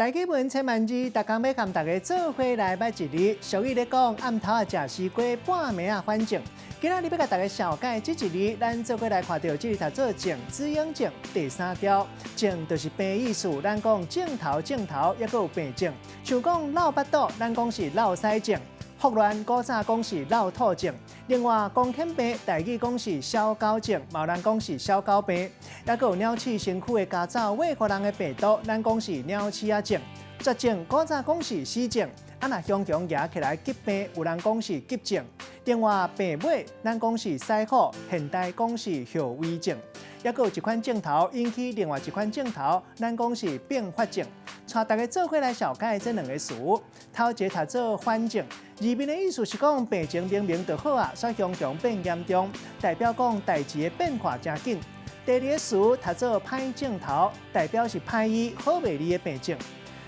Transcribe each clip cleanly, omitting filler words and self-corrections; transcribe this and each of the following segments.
台語文千萬字，逐工欲佮大家做伙來捌一字。俗語咧講，暗頭仔食西瓜，半暝仔反症。今仔日欲共大家紹介這一字，咱做伙來看著這字讀做症，子應症第三調。症就是病意思，咱講症頭症頭，抑閣有病症。像講落腹肚，咱講是落屎症；霍亂古早講是落肚症。另外，狂犬病台語講是痟狗症，嘛有人講是痟狗病。抑閣有鳥鼠身軀會咬走餵予人的病毒，咱講是鳥鼠仔症。絕症古早講是死症，啊若雄雄夯起來急病，有人講是急症。另外病尾，咱講是屎虎，現代講是後遺症。抑閣有一款症頭引起另外一款症頭，咱講是併發症。帶大家做伙來紹介這兩个詞，頭一个讀做反症，字面的意思是講病情明明就好啊，煞雄雄變嚴重，代表講代誌的變化誠緊。第二个詞讀做歹症頭，代表是歹醫好袂理的病症。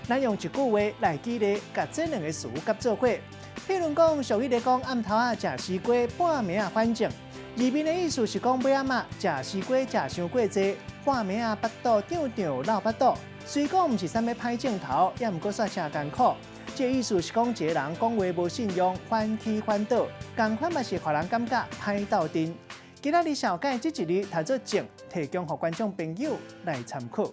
咱用一句話來舉例，共這兩个詞結做伙。譬如講，俗語咧講暗頭仔食西瓜，半暝仔反症。字面的意思是講尾暗仔食西瓜食傷過濟，半暝仔腹肚脹脹落腹肚。雖講毋是啥物歹症頭，也毋過煞誠艱苦。這个意思是講一个人講話無信用，反起反倒，仝款嘛是予人感覺歹鬥陣。今仔日紹介這一字讀做症，提供予觀眾朋友來參考。